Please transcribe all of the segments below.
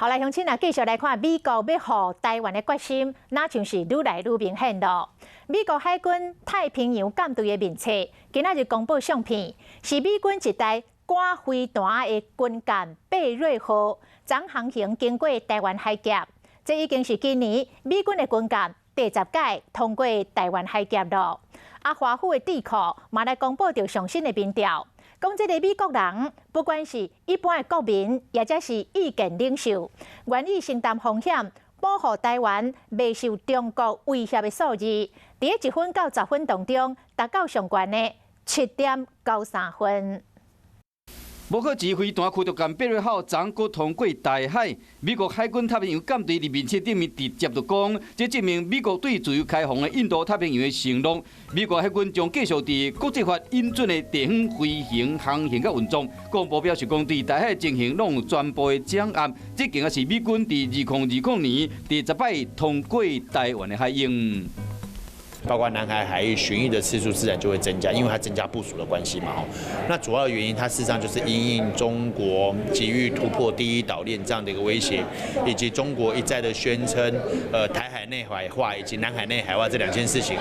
好來，鄉親啊，繼續來看美國欲護台灣的決心，若像是愈來愈明顯囉。美國海軍太平洋艦隊的面冊，今仔日公布相片，是美軍一台趕飛彈的軍艦貝瑞號，昨航行經過台灣海峽。這已經是今年美軍的軍艦第十擺通過台灣海峽囉。啊，華府的智庫嘛來公布著上新的民調。講這个美國人，不管是一般的國民，抑者是意見領袖，願意承擔風險，保護台灣袂受中國威脅的數字，佇1分到10分當中，達到上懸的7.93分。無可置飛彈驅逐艦貝瑞號昨閣通過台海，美國海軍太平洋艦隊佇面冊頂面直接就講，這證明美國對自由開放的印度太平洋的承諾。美國海軍將繼續佇國際法允准的地方飛行、航行佮運作。國防部表示講，對台海情形攏有全部的掌握。這件也是美軍佇2020年第十擺通過台灣的海域。包括南海海域巡弋的次數自然就會增加，因為它增加部署的關係嘛。那主要原因，它事實上就是因應中國急欲突破第一島鏈這樣的一個威脅，以及中國一再的宣稱，台海內海化以及南海內海化這兩件事情。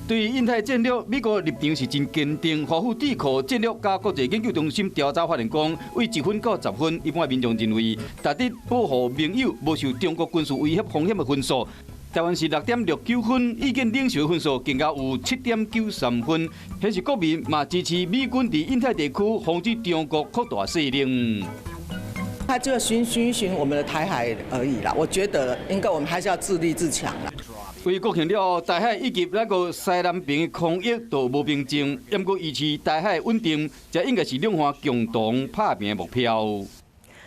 對於印太戰略，美國立場是真堅定。華府智庫戰略佮國際研究中心調查發現，講對1分到10分，一般民眾認為，值得保護盟友無受中國軍事威脅風險的分數，台灣是6.69分，意見領袖的分數更加有7.93分，顯示國民嘛支持美軍佇印太地區防止中國擴大勢力。他就要巡巡巡我們的台海而已啦，我覺得應該我們還是要自立自強啦。為國慶了後，台海以及那个西南邊的空域都無平靜，毋過維持台海穩定，這應該是兩岸共同拍拚的目標。